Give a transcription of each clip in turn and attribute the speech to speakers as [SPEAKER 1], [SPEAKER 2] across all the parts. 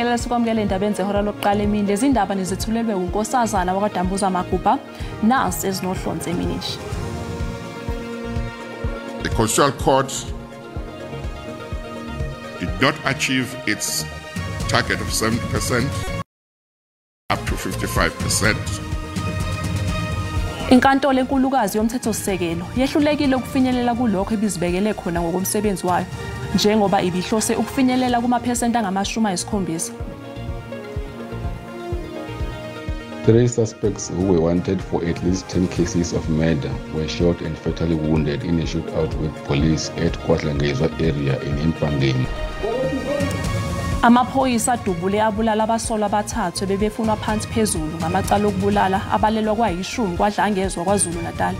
[SPEAKER 1] Siyakubingelela sikwamukele endabeni zehora lokuqala emini. Lezi ndaba nizethulelwe uNkosazana wakwaDambuza Magubha nasi ezinohlonze emini nje.
[SPEAKER 2] The Constitutional Court did not achieve its target of 70% up to 55%.
[SPEAKER 1] Inkantolo enkulukazi yomthethosisekelo yehlulekile ukufinyelela kulokho ebizibekele khona ngokomsebenzi wayo, njengoba ibihlose ukufinyelela kumaphesenti angama-70.
[SPEAKER 3] 3 suspects who were wanted for at least 10 cases of murder were shot and fatally wounded in a shootout with police at KwaDlangezwa area in Empangeni.
[SPEAKER 1] Amaphoyisa adubule abulala abasolwa abathathu bebefunwa phansi phezulu ngamacala okubulala abalelwa kwayishumi KwaDlangezwa KwaZulu-Natal.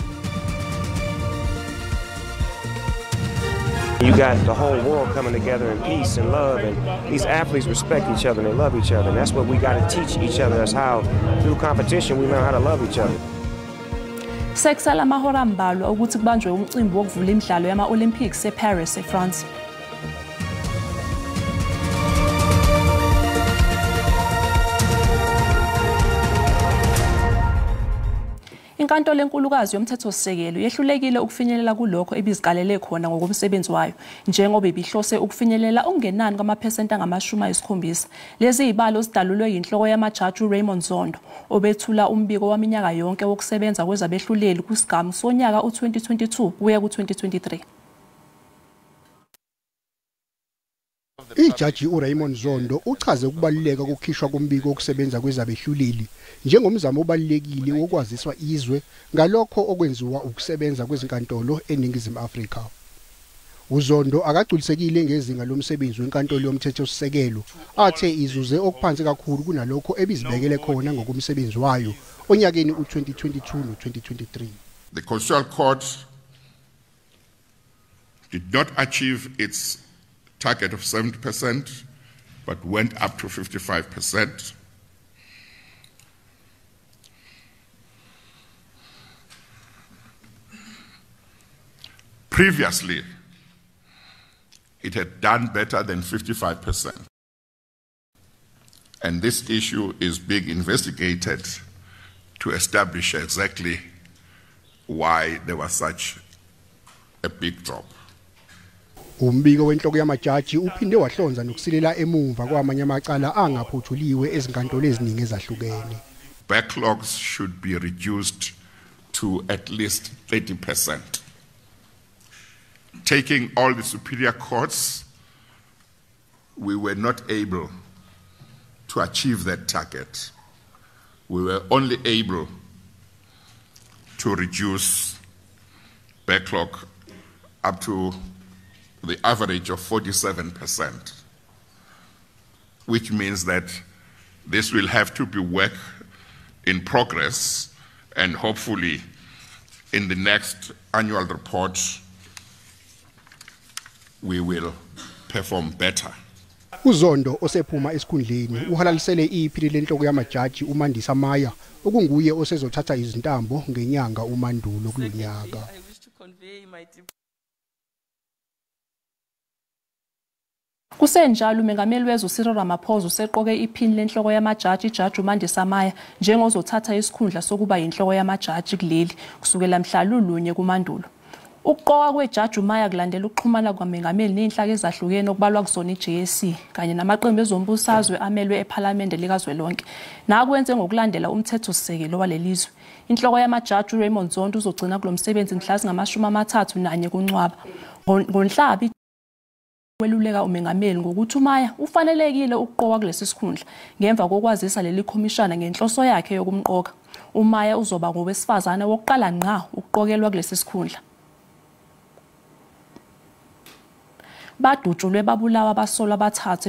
[SPEAKER 4] You got the whole world coming together in peace and love, and these athletes respect each other and they love each other, and that's what we got to teach each other, is how through competition we learn how to love each other.
[SPEAKER 1] Sekusala amahora ambalwa ukuthi kubanjwe umcimbi wokuvula imidlalo yama-Olympics eParis eFrance. Inkantolo enkulukazi yomthethosisekelo yehlulekile ukufinyelela kulokho ebizikalele khona ngokomsebenzi wayo, njengoba ibihlose ukufinyelela okungenani kwamaphesenti angama-70. Lezi zibalo zidalulwe yinhloko yamajaji uRaymond Zondo obethula umbiko waminyaka yonke wokusebenza kwezabehluleli kwisigamu sonyaka u-2022 kuya ku-2023.
[SPEAKER 5] Ijaji uRaymond Zondo uchaze ukubaluleka kokukhishwa kombiko wokusebenza kwezabehluleli njengomzamo obalulekile wokwaziswa izwe ngalokho okwenziwa ukusebenza kwezinkantolo eNingizimu Afrika. uZondo akagculisekile ngezinga lomsebenzi wenkantolo yomthethosisekelo athe izuze okuphansi kakhulu kunalokho ebizibekele khona ngokomsebenzi wayo onyakeni u-2022 no-2023.
[SPEAKER 2] The Constitutional Court did not achieve its target of 70%, but went up to 55%. Previously, it had done better than 55%. And this issue is being investigated to establish exactly why there was such a big drop.
[SPEAKER 5] Umbiko wenhloko yamajaji uphinde wahlonza nokusilela emumva kwamanye amacala angaphothuliwe ezinkantolo eziningi ezahlukene.
[SPEAKER 2] Backlogs should be reduced to at least 30%. Taking all the superior courts, we were not able to achieve that target. We were only able to reduce backlog up to the average of 47%, which means that this will have to be work in progress, and hopefully in the next annual report we will perform better.
[SPEAKER 5] uZondo osephuma esikhundleni uhalalisele iphini lenhloko yamajaji uMandisa Maya okunguye osezothatha izintambo ngenyanga uMandulo kulonyaka.
[SPEAKER 1] Kusenjalo umengameli wezwe Cyril Ramaphosa useqoke iphini lenhloko yamajaji ijaji uMandisa Maya njengozothatha isikhundla sokuba yinhloko yamajaji kuleli kusukela mhla lulunye kuMandulo. Ukuqokwa kwejaji uMaya kulandela ukuxhumana kwamengameli nezinhlaka ezahlukene okubalwa kuzona iJSC kanye namaqembu ezombusazwe amelwe ePhalamende likazwelonke. Nakwenze ngokulandela umthethosisekelo walelizwe. Inhloko yamajaji uRaymond Zondo uzogcina kulomsebenzi mhla zingama-31 kuNcwaba. NgoNhlaba weluleka umengameli ngokuthi uMaya ufanelekile ukuqokwa kulesi sikhundla ngemva kokwazisa leli khomishana ngenhloso yakhe yokumqoka. uMaya uzoba ngowesifazane wokuqala ngqa ukuqokelwa kulesi sikhundla. Badutshulwe babulawa abasolwa abathathu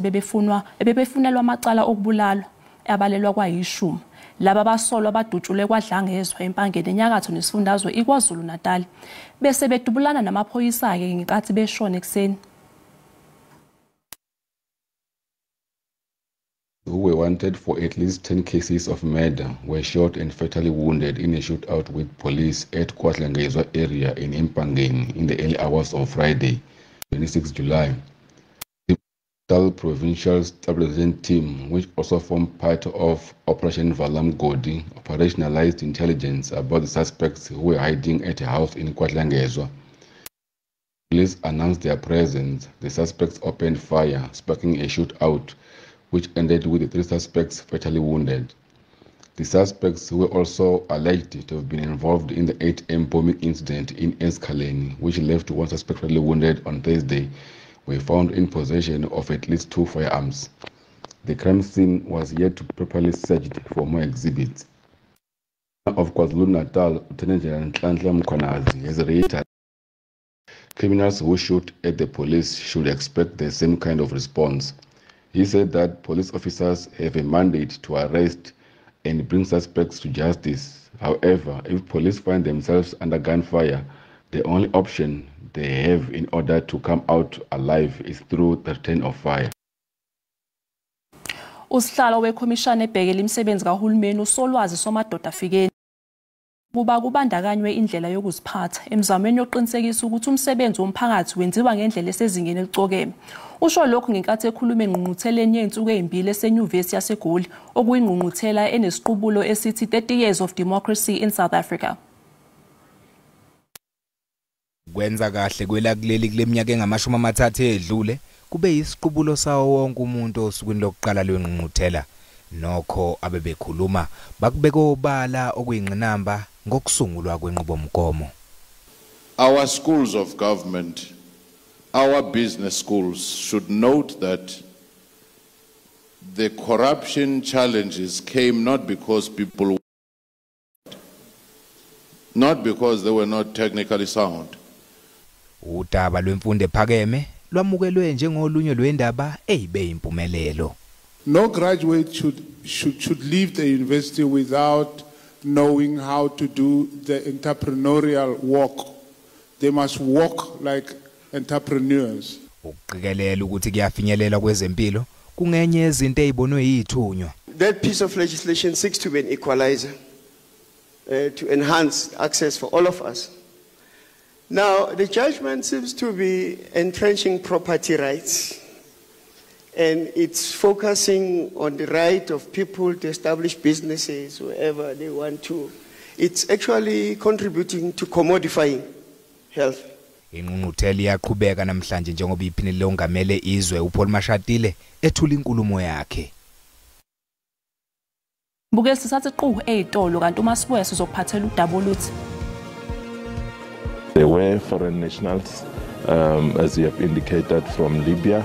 [SPEAKER 1] ebebefunelwa amacala okubulalwa abalelwa kwayishumi. Laba basolwa badutshulwe KwaDlangezwa eMpangeni enyakatho nesifundazwe iKwaZulu-Natal bese bedubulana namaphoyisa-ke ngenkathi beshona ekuseni.
[SPEAKER 3] Who were wanted for at least 10 cases of murder were shot and fatally wounded in a shootout with police at KwaDlangezwa area in Empangeni in the early hours of Friday, 26 July. The Provincial Stabilization Team, which also formed part of Operation Vala Umgodi, operationalized intelligence about the suspects who were hiding at a house in KwaDlangezwa. Police announced their presence. The suspects opened fire, sparking a shootout, which ended with the 3 suspects fatally wounded. The suspects were also alleged to have been involved in the 8M bombing incident in Eskhaleni, which left 1 suspect fatally wounded on Thursday, were found in possession of at least 2 firearms. The crime scene was yet to be properly searched for more exhibits. Of KwaZulu-Natal, Lieutenant General Nhlanhla Mkhwanazi has reiterated criminals who shoot at the police should expect the same kind of response. He said that police officers have a mandate to arrest and bring suspects to justice. However, if police find themselves under gunfire, the only option they have in order to come out alive is through the return of fire.
[SPEAKER 1] Usihlalo wekhomishana ebhekele imisebenzi kahulumeni uSolwazi Somadoda Fikeni kuba kubandakanywe indlela yokuziphatha emzamweni yokuqinisekisa ukuthi umsebenzi womphakathi wenziwa ngendlela esezingeni elicokeme. Usho lokhu ngenkathi ekhuluma engqungqutheleni yezinsuku ezimbili eseNyuvesi yaseGoli, okuyingqungquthela enesiqubulo esithi 30 Years of Democracy in South Africa.
[SPEAKER 6] Kwenza kahle kwelakuleli kuleminyaka engama-30 edlule kube yisiqubulo sawo wonke umuntu osukwini lokuqala lwengqungquthela. Nokho abebekhuluma bakubeka obala okuyingqinamba ngokusungulwa kwenqubomgomo.
[SPEAKER 7] Our schools of government, our business schools should note that the corruption challenges came not because people, not because they were not technically sound.
[SPEAKER 6] Udaba lwemfundo ephakeme lwamukelwe njengolunye lwendaba eyibe impumelelo.
[SPEAKER 8] No graduate should leave the university without knowing how to do the entrepreneurial work. They must work like entrepreneurs.
[SPEAKER 6] Ukuqikelela ukuthi kuyafinyelela kwezempilo kungenye izinto ezibonwe yithunywa.
[SPEAKER 9] That piece of legislation seeks to be an equalizer, to enhance access for all of us. Now, the judgment seems to be entrenching property rights, and it's focusing on the right of people to establish businesses wherever they want to. It's actually contributing to commodifying health.
[SPEAKER 6] Ingqungquthela iyaqhubeka namhlanje njengoba iphini longamele izwe uPaul Mashatile ethula inkulumo yakhe.
[SPEAKER 1] Buke sisathi qhu ezitolo kanti uma sibuya sizokuphathela udaba oluthi.
[SPEAKER 10] There were foreign nationals, as you have indicated, from Libya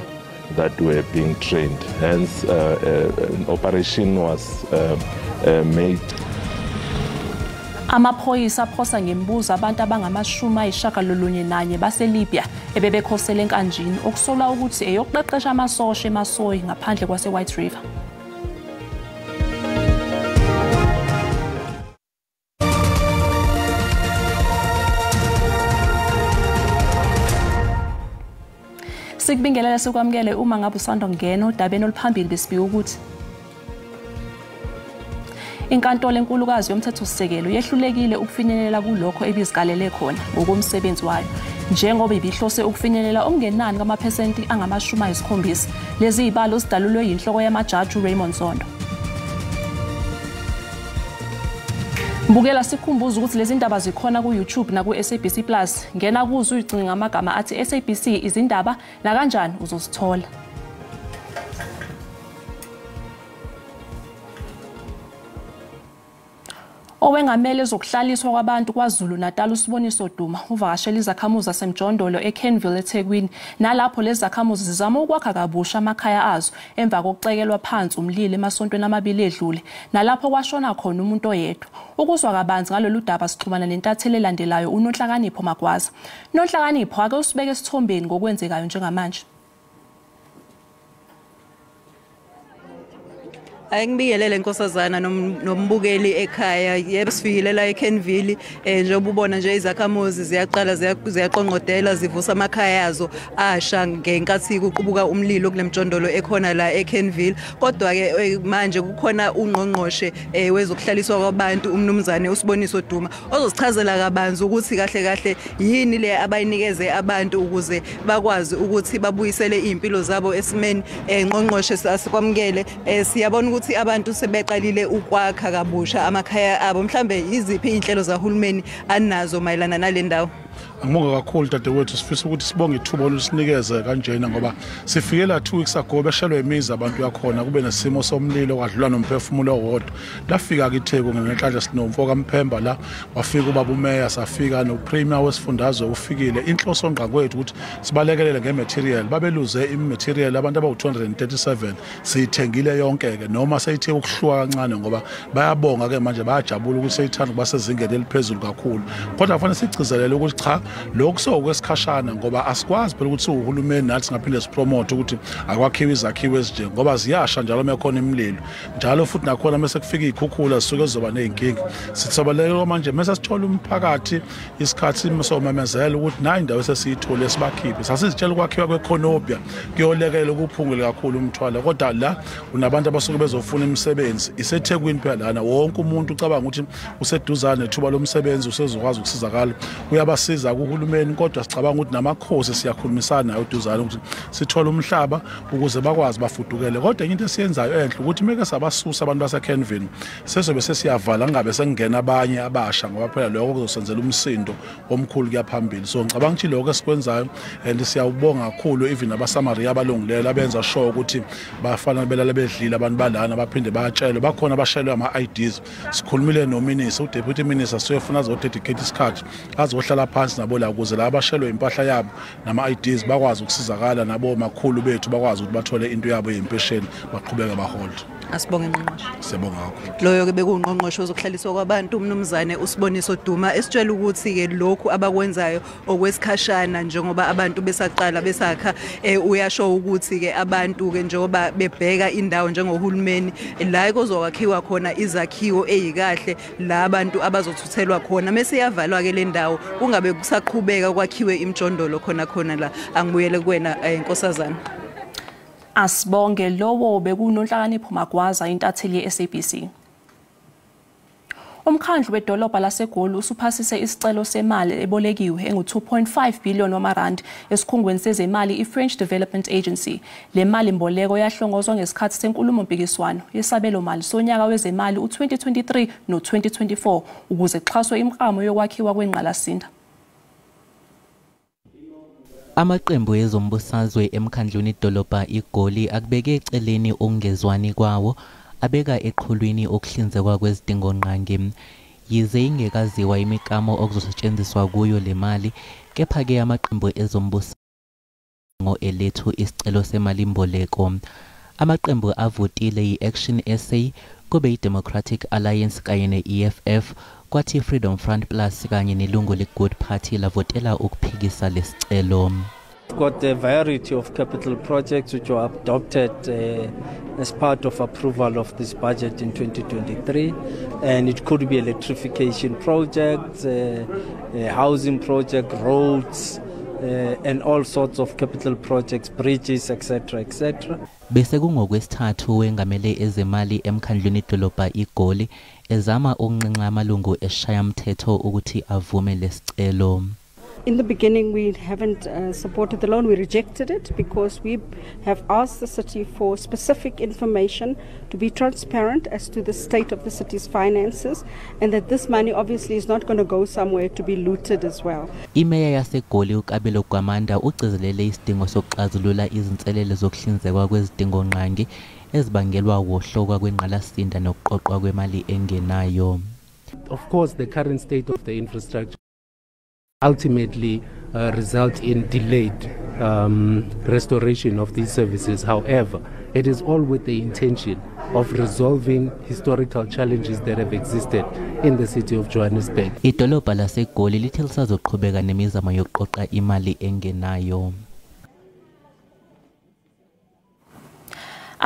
[SPEAKER 10] that were being trained. Hence, an operation was made.
[SPEAKER 1] Amaphoyisa aphosa ngembuzo abantu abangama-91 baseLibya ebebekhosele enkanjini okusolwa ukuthi eyokuqeqesha amasosha emasoyi ngaphandle kwase-White River. Sikubingelele sikwamukele uma ngabe usanda kungena odabeni oluphambili besibika ukuthi inkantolo enkulukazi yomthethosisekelo yehlulekile ukufinyelela kulokho ebizikalele khona ngokomsebenzi wayo njengoba ibihlose ukufinyelela okungenani kwamaphesenti angama-70. Lezi zibalo zidalulwe yinhloko yamajaji uRaymond Zondo. Mbukela sikhumbuza ukuthi lezi ndaba zikhona ku-YouTube naku-SABC Plus. Ngena kuzo uyicinge ngamagama athi SABC izindaba nakanjani uzozithola. Owengamele ezokuhlaliswa kwabantu KwaZulu-Natal uSiboniso Duma uvakashela izakhamuzi zaseMjondolo eKenville eThekwini, nalapho lezi zakhamuzi zizama ukwakha kabusha amakhaya azo emva kokucekelwa phansi umlilo emasontweni amabili edlule, nalapho kwashona khona umuntu oyedwa. Ukuzwa kabanzi ngalolu daba sixhumana nentatheli elandelayo uNonhlakanipho Magwaza. Nonhlakanipho, ake usibeke esithombeni ngokwenzekayo njengamanje.
[SPEAKER 11] Angibingelele nkosazana nombukeli ekhaya. Yebo, sifikile la eKenville, njengoba ubona nje izakhamuzi ziyaqala ziyaqonqodela zivusa amakhaya azo asha ngenkathi kuqubuka umlilo kule mjondolo ekhona la eKenville. Kodwa ke manje kukhona ungqongqoshe wezokuhlaliswa kwabantu umnumzane uSiboniso Duma ozosichazela kabanzi ukuthi kahle kahle yini le abayinikeze abantu ukuze bakwazi ukuthi babuyisele impilo zabo esimeni. Ngqongqoshe, sikwamukele. Siyabona ukuthi abantu sebeqalile ukwakha kabusha amakhaya abo. Mhlambe iziphi inhlelo zahulumeni anazo mayelana nale ndawo?
[SPEAKER 12] Ngibonga kakhulu dadewethu, sifisa ukuthi sibonge ithuba olusinikeze kanjena ngoba sifikela 2 weeks ago beshelwe imizi abantu yakhona, kube nesimo somlilo kwadlula nomphefumulo owodwa. Lafika ke iTheku ngenhlanhla sinomfo kaMphemba la, wafika ubaba umeya, safika noPremier wesifundazwe ufikile. Inhloso ngqa kwethu ukuthi sibalekelele ngematerial, babeluze imaterial abantu abawu237 siyithengile yonke ke, noma seyithe ukuhluka kancane ngoba bayabonga ke manje, bayajabula ukuthi seyithanda kuba sezingeni eliphezulu kakhulu. Kodwa kufanele sigcizelele ukuthi cha, lokhu sokwesikhashana ngoba asikwazi phela ukuthi uhulumeni nathi singaphinde sipromote ukuthi akwakhiwe izakhiwo ezinje ngoba ziyasha njalo mekhona imililo njalo, futhi nakhona mase kufika izikhukhula zisuke zizoba nezinkinga. Sithobaleke manje mase sithola umphakathi isikhathi somemezela ukuthi nayi indawo esesiyithole sibakhiphe. Sasizitshela ukwakhiwa kwekhonobia kuyolekelela ukuphungule kakhulu umthwalo, kodwa la unabantu abasuke bezofuna imisebenzi iseThekwini phela lana, wonke umuntu ucabanga ukuthi useduzane nethuba lomsebenzi usezokwazi ukusizakala, uyabasiza kuhulumeni. Kodwa sicabanga ukuthi namakhosi siyakhulumisana nayo duzane ukuthi sithole umhlaba ukuze bakwazi bafudukele. Kodwa into esiyenzayo enhle ukuthi meke sabasusa abantu baseKenville sesobe sesiyavala ngabe sengena abanye abasha ngoba phela lokho kuzosenzela umsindo omkhulu kuyaphambili. So ngicabanga ukuthi lokho esikwenzayo and siyawubonga kakhulu even abaSamaria abalungilela abenza sure ukuthi bafana belala bedlile abantu balana, baphinde bayatshelwe, bakhona abashelwe ama-IDs. Sikhulumile nominister, uDeputy Minister siyofuna azodedicate isikhathi azohlala phansi nabo la ukuze la abashelwe impahla yabo nama-IDs bakwazi ukusizakala, nabo makhulu bethu bakwazi ukuthi bathole into yabo yempesheni baqhubeke baholde.
[SPEAKER 11] Asibonge ngqongqoshe.
[SPEAKER 12] Siyabonga kakhulu.
[SPEAKER 11] Loyo ke bekungqongqoshe ozokuhlaliswa kwabantu umnumzane uSiboniso Duma esitshela ukuthi ke lokhu abakwenzayo okwesikhashana njengoba abantu besaqala besakha. Uyasho ukuthi ke abantu ke njengoba bebheka indawo njengohulumeni la kuzokwakhiwa khona izakhiwo ezikahle la abantu abazothuthelwa khona, mase yavalwa ke le ndawo kungabe kusaqhubeka kwakhiwe imjondolo khona khona la. Angibuyele kuwena nkosazana.
[SPEAKER 1] Asibonge. Lowo bekuNonhlakanipho Magwaza, intatheli ye-SABC. Umkhandlu wedolobha laseGoli usuphasise isicelo semali ebolekiwe engu-2.5 billion wamarandi esikhungweni sezemali i-French Development Agency. Le mali mboleko yahlongozwa ngesikhathi senkulumo-mpikiswano yesabelo-mali sonyaka wezemali u-2023 no-2024 ukuze kuxhaswe imiklamo yokwakhiwa kwengqalasinda.
[SPEAKER 13] Amaqembu ezombusazwe emkhandlwini idolobha iGoli akubeke eceleni ukungezwani kwawo, abeka eqhulwini ukuhlinzekwa kwezidingongqangi. Yize ingekaziwa imiklamo okuzosetshenziswa kuyo le mali, kepha-ke amaqembu ezombusazwe elethu isicelo semalimboleko. Amaqembu avotile i-Action SA, kube i-Democratic Alliance kanye ne-EFF, kwathi Freedom Front Plus kanye nelungu le-Good Party lavotela ukuphikisa lesicelo.
[SPEAKER 14] We've got a variety of capital projects which were adopted as part of approval of this budget in 2023, and it could be electrification projects, housing project, roads, and all sorts of capital projects, bridges, etc., etc.
[SPEAKER 13] Bese kungokwesithathu wengamele ezemali emkhandlwini idolobha iGoli ezama ukunxenxa amalungu eshayamthetho ukuthi avume lesicelo.
[SPEAKER 15] In the beginning, we haven't supported the loan. We rejected it because we have asked the city for specific information to be transparent as to the state of the city's finances, and that this money obviously is not going to go somewhere to be looted as well.
[SPEAKER 13] Imeya yaseGoli uKabelo Gwamanda ugcizelele isidingo sokuxazulula izinselele zokuhlinzekwa kwezidingongqangi ezibangelwa wohloka kwengqalasinda nokuqoqwa kwemali engenayo.
[SPEAKER 16] Of course, the current state of the infrastructure ultimately result in delayed restoration of these services. However, it is all with the intention of resolving historical challenges that have existed in the city of Johannesburg.
[SPEAKER 13] Idolobha laseGoli lithe lisazoqhubeka nemizamo yokuqoqa imali engenayo.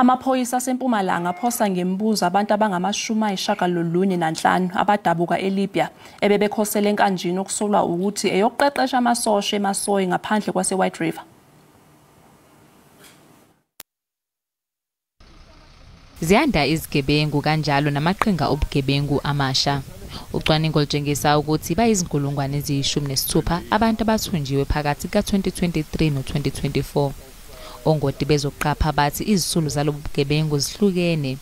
[SPEAKER 1] Amaphoyisa aseMpumalanga aphosa ngemibuzo abantu abangama-95 abadabuka eLibya ebebekhosele enkanjini okusolwa ukuthi eyokuqeqesha amasosha emasoyi ngaphandle kwase-White River.
[SPEAKER 17] Ziyanda izigebengu kanjalo namaqhinga obugebengu amasha. Ucwaningo lutshengisa ukuthi bayizinkulungwane eziyi-16 abantu abathunjiwe phakathi ka-2023 no-2024. Ongoti bezokuqapha bathi izisulu zalobu bugebengu zihlukene.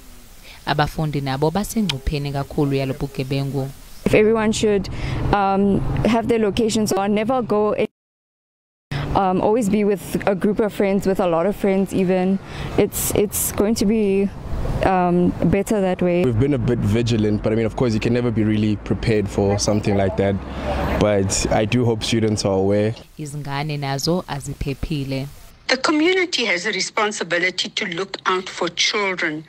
[SPEAKER 17] Abafundi nabo basengcupheni kakhulu yalobu bugebengu.
[SPEAKER 18] If everyone should have their locations on, never go, always be with a group of friends, with a lot of friends even. It's going to be better that way.
[SPEAKER 19] We've been a bit vigilant, but I mean, of course, you can never be really prepared for something like that. But I do hope students are aware.
[SPEAKER 17] Izingane nazo aziphephile.
[SPEAKER 20] The community has a responsibility to look out for children,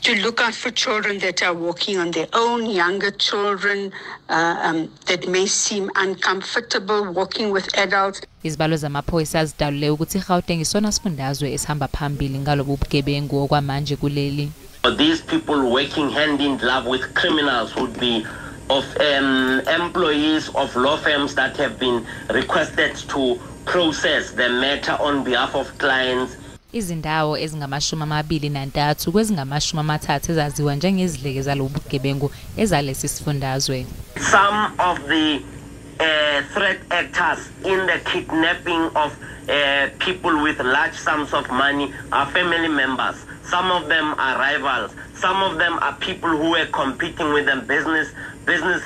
[SPEAKER 20] to look out for children that are walking on their own, younger children that may seem uncomfortable walking with adults.
[SPEAKER 17] Izibalo zamaphoyisa zidalule ukuthi iGauteng isona sifundazwe esihamba phambili ngalobu bugebengu okwamanje kuleli.
[SPEAKER 21] These people working hand in glove with criminals would be of employees of law firms that have been requested to process the matter on behalf of clients.
[SPEAKER 17] Izindawo ezingama-23 kwezingama-30 ezaziwa njengezidleke zalobu bugebengu ezalesi sifundazwe.
[SPEAKER 21] Some of the threat actors in the kidnapping of people with large sums of money are family members. Some of them are rivals. Some of them are people who are competing with them, business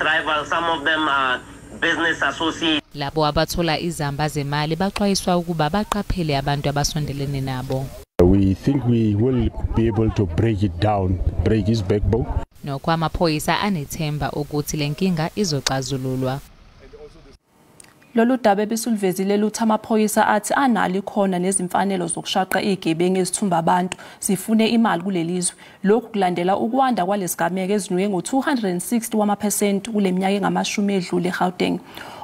[SPEAKER 21] rivals. Some of them are business associates.
[SPEAKER 17] Labo abathola izamba zemali baxwayiswa ukuba baqaphele abantu abasondelene nabo.
[SPEAKER 22] We think we will be able to break it down, break his backbone.
[SPEAKER 17] Nokho amaphoyisa anethemba ukuthi lenkinga izoxazululwa.
[SPEAKER 1] Lolu daba ebesiluvezile luthi amaphoyisa athi analo ikhona nezimfanelo zokushaqa izigebengu ezithumba abantu zifune imali kulelizwe. Lokhu kulandela ukwanda kwalesigameko ezinuke ngo-260 wamaphesenti kule minyaka engamashumi edlule eGauteng.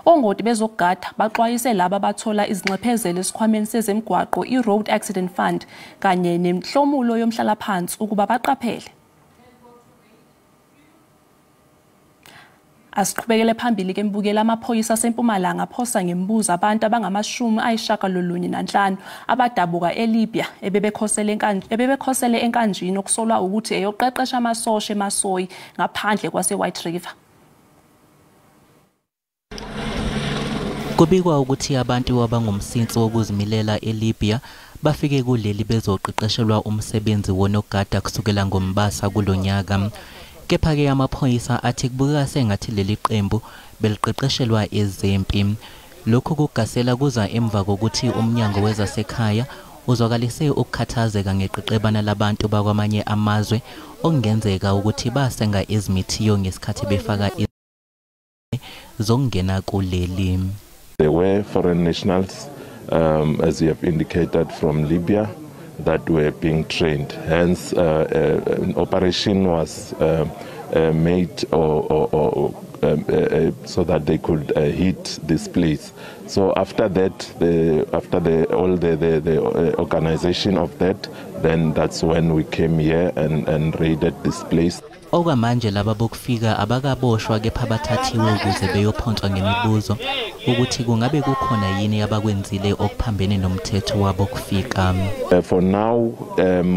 [SPEAKER 1] Ongoti bezokugada baxwayise laba abathola izinxephezelo esikhwameni sezemigwaqo i-Road Accident Fund kanye nemihlomulo yomhlalaphansi ukuba baqaphele. Asiqhubekele phambili ke mbukela. Amaphoyisa aseMpumalanga aphosa ngemibuzo abantu abangama-95 abadabuka eLibya ebebekhosele enkanjini okusolwa ukuthi eyoqeqesha amasosha emasoyi ngaphandle kwase-White River.
[SPEAKER 13] Kubikwa ukuthi abantu abangumsinsi wokuzimilela eLibya bafike kuleli bezoqeqeshelwa umsebenzi wonogada kusukela ngoMbasa kulonyaka. Kepha-ke amaphoyisa athi kubukeka sengathi leli qembu beliqeqeshelwa ezempi. Lokhu kugasela kuza emva kokuthi umnyango wezasekhaya uzwakalise ukukhathazeka ngeqeqebana labantu bakwamanye amazwe okungenzeka ukuthi basenga ezimithiyo ngesikhathi befaka zokungena kuleli.
[SPEAKER 10] There were foreign nationals, as you have indicated, from Libya that were being trained. Hence, an operation was made or so that they could hit this place. So after that, after the all the organization of that, then that's when we came here and raided this place.
[SPEAKER 13] Okwamanje laba bokufika abakaboshwa, kepha bathathiwe ukuze beyophonswa ngemibuzo ukuthi kungabe kukhona yini abakwenzile okuphambene nomthetho wabo kufika.
[SPEAKER 10] For now,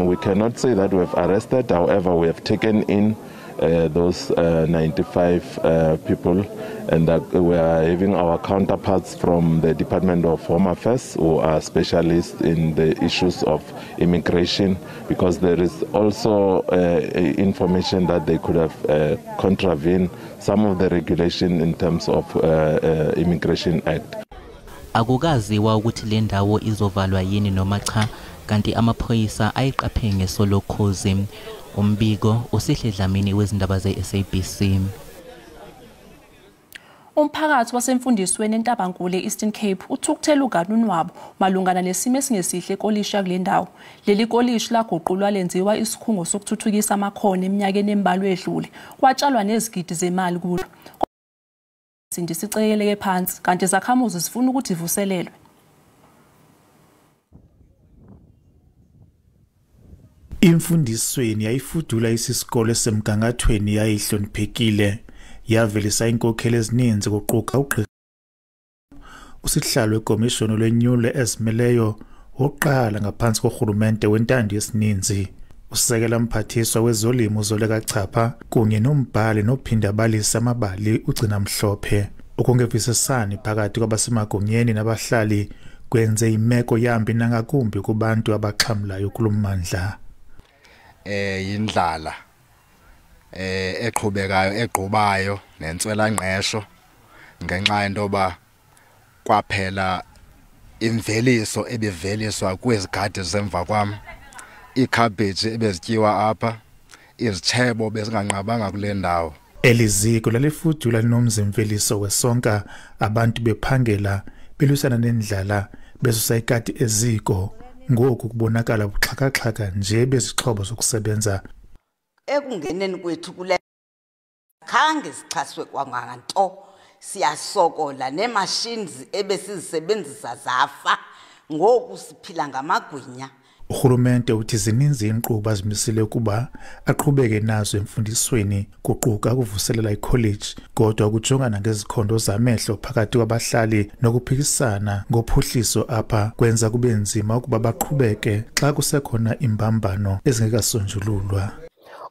[SPEAKER 10] we cannot say that we have arrested. However, we have taken in those 95 people, and that we are having our counterparts from the Department of Home Affairs who are specialists in the issues of immigration, because there is also information that they could have contravened some of the regulation in terms of Immigration Act.
[SPEAKER 13] Akukaziwa ukuthi le ndawo izovalwa yini noma cha, kanti amaphoyisa ayiqaphe ngeso lokhozi. Umbiko uSihle Dlamini wezindaba ze-SABC.
[SPEAKER 1] Umphakathi wasemfundisweni eNtabankulu e-Eastern Cape uthukuthela uganunwabo malungana nesimo esingesihle ekolishi yakule ndawo. Leli kolishi laguqulwa lenziwa isikhungo sokuthuthukisa amakhono eminyakeni embalwa edlule, kwatshalwa nezigidi zemali kulo. Sindiseceleke phansi kanti izakhamuzi zifuna ukuthi ivuselelwe.
[SPEAKER 2] Imfundisweni yayifudula isisikolo esemgangathweni yayihloniphekile, yavelisa iinkokheli ezininzi kuquka ugqirha usihlalo wekomishoni lwenyulo ezimeleyo wokuqala ngaphantsi korhulumente wentando yesininzi, usekela mphathiswa wezolimo uZoleka Chapha kunye nombhali nophinda abalise amabali uGcina Mhlophe. Ukungevisisani phakathi kwabasemagunyeni nabahlali kwenze imeko yambi nangakumbi kubantu abaxhamlayo kulo mmandla.
[SPEAKER 4] Yindlala eqhubekayo egqubayo nentswelangqesho ngenxa yentoba kwaphela imveliso ebiveliswa kwezigadi zemva kwam, iikhabheji ebezityiwa apha, izitshebo bezinganqabanga kule ndawo.
[SPEAKER 2] Eli ziko lalifudula linomzimveliso wesonka, abantu bephangela belwisana nendlala besusa ikati eziko. Ngoku kubonakala buxhakaxhaka nje bezixhobo zokusebenza.
[SPEAKER 23] Ekungeneni kwethu kule khange sixhaswe kwanganto, siyasokola neemashini ebesizisebenzisa zafa, ngoku siphila ngamagwinya.
[SPEAKER 2] Urhulumente uthi zininzi iinkqubo azimisele ukuba aqhubeke nazo emfundisweni, kuquka ukuvuselela ikholeji, kodwa ukujongana ngezikhondo zamehlo phakathi kwabahlali nokuphikisana ngophuhliso apha kwenza kube nzima ukuba baqhubeke xa kusekhona imbambano ezingekasonjululwa.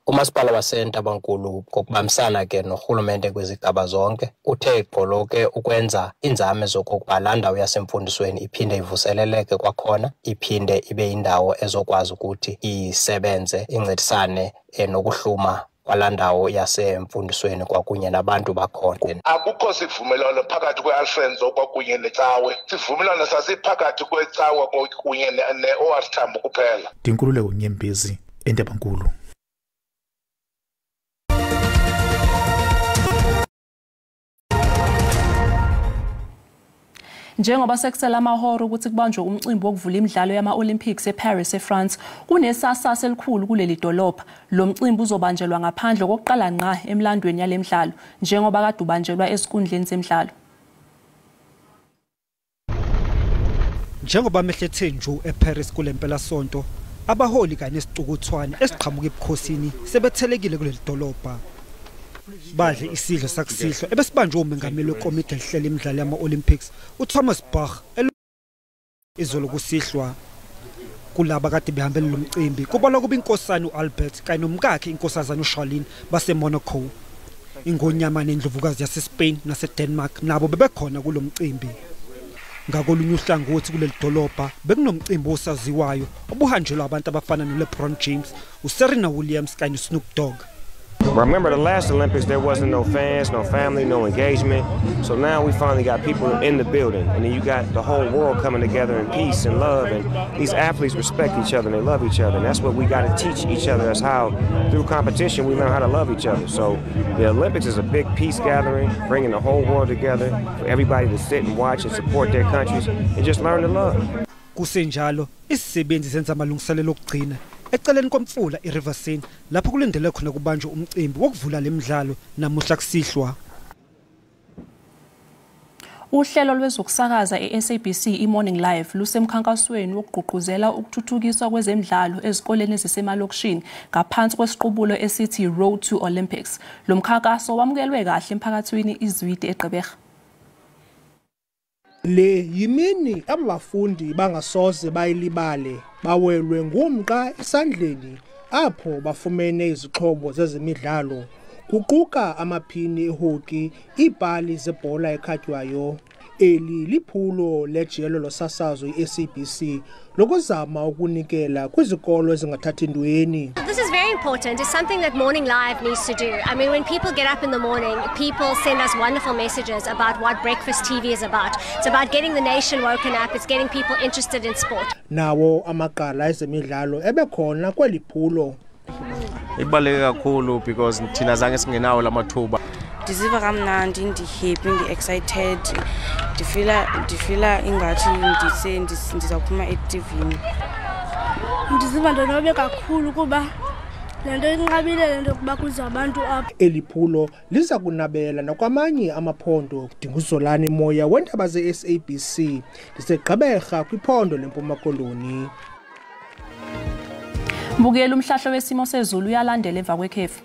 [SPEAKER 24] Umasipala waseNtabankulu ngokubambisana ke norhulumente kwizigaba zonke uthe gqolo ke ukwenza iinzame zokokuba laa ndawo yasemfundisweni iphinde ivuseleleke kwakhona, iphinde ibe yindawo ezokwazi ukuthi isebenze, incedisane nokuhluma kwalaa ndawo yasemfundisweni kwakunye nabantu bakhona.
[SPEAKER 25] Akukho sivumelwano phakathi kwe-Alfrenzo kwakunye necawe. Sivumelwano sasiphakathi kwecawe kunye ne-OR Tambo kuphela.
[SPEAKER 2] Ndinkululeko Nyembezi, eNtabankulu.
[SPEAKER 1] Njengoba sekusele amahora ukuthi kubanjwe umcimbi wokuvula imidlalo yama-Olympics eParis eFrance, kunesasasa elikhulu kuleli dolobha. Lo mcimbi uzobanjelwa ngaphandle kokuqala ngqa emlandweni yale midlalo, njengoba kade ubanjelwa ezinkundleni zemidlalo.
[SPEAKER 26] Njengoba amehlo ethe nju eParis kule mpelasonto, abaholi kanye nesicukuthwane esiqhamuka ebukhosini sebethelekile kuleli dolobha. Badle isidlo sakusihlwa ebesibanjwe umengameli wekomiti elihlela imidlalo yama-Olympics uThomas Bach izolo kusihlwa. Kulaba kade behambele lo mcimbi kubalwa kuba inkosana u-Albert kanye nomkakhe inkosazana uCharlene baseMonaco. Ingonyama nendlovukazi yaseSpain naseDenmark nabo bebekhona kulo mcimbi. Ngakolunye uhlangothi kuleli dolobha bekunomcimbi osaziwayo obuhanjelwa abantu abafana noLeBron James, uSerena Williams kanye noSnoop Dogg.
[SPEAKER 27] Remember the last Olympics, there wasn't no fans, no family, no engagement. So now we finally got people in the building, and then you got the whole world coming together in peace and love, and these athletes respect each other and they love each other, and that's what we got to teach each other, is how through competition we learn how to love each other. So the Olympics is a big peace gathering, bringing the whole world together for everybody to sit and watch and support their countries and just learn to love.
[SPEAKER 26] Kusenjalo, isisebenzi senza amalungiselelo okugcina eceleni komfula iRiver Seine lapho kulindele khona kubanjwe umcimbi wokuvula lemidlalo namuhla kusihlwa.
[SPEAKER 1] Uhlelo lwezokusakaza eSABC iMorning Live lusemkhankasweni wokugqugquzela ukuthuthukiswa kwezemidlalo ezikoleni ezisemalokishini ngaphansi kwesiqubulo esithi Road to Olympics. Lo mkhankaso wamukelwe kahle emphakathini iZwide eGqeberha.
[SPEAKER 28] Le yimini abafundi bangasoze bayilibale, bawelwe ngumqa esandleni apho bafumene izixhobo zezemidlalo kuquka amaphini ehoki, iipali zebhola ekhatywayo. Eli liphulo lejelo losasazo iSABC lokuzama ukunikela kwizikolo ezingathathi ntweni.
[SPEAKER 29] This is very important. It's something that Morning Live needs to do. I mean, when people get up in the morning, people send us wonderful messages about what breakfast TV is about. It's about getting the nation woken up. It's getting people interested in sport.
[SPEAKER 28] Nawo amaqala ezemidlalo ebekhona kweli phulo.
[SPEAKER 30] Ibaluleke kakhulu because thina zange singenawo lamathuba.
[SPEAKER 31] Ndiziva kamnandi, ndi-happy, ndi-excited, ndifila ingathi ndizawuphuma etivini.
[SPEAKER 32] Ndiziva ndonwabe kakhulu kuba le nto inqabile, le nto yokuba kuze abantu apha.
[SPEAKER 28] Eli phulo liza kunabela nakwamanye amaphondo. NdinguZolani Moya weendaba ze-SABC, ndiseGqeberha kwiphondo leMpuma Koloni.
[SPEAKER 1] Mbukeli, umhlahlo wesimo sezulu uyalandela emva kwekhefu.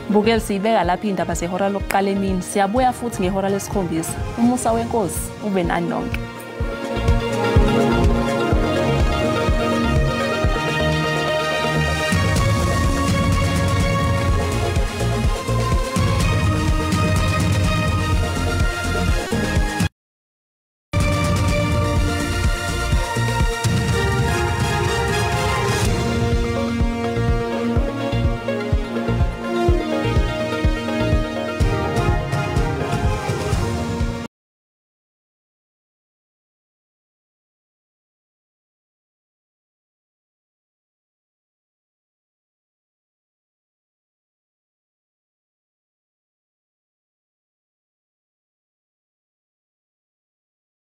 [SPEAKER 1] Mbukeli, siyibeka lapha indaba zehora lokuqala emini. Siyabuya futhi ngehora lesikhombisa. Umusa wenkosi ube nani nonke.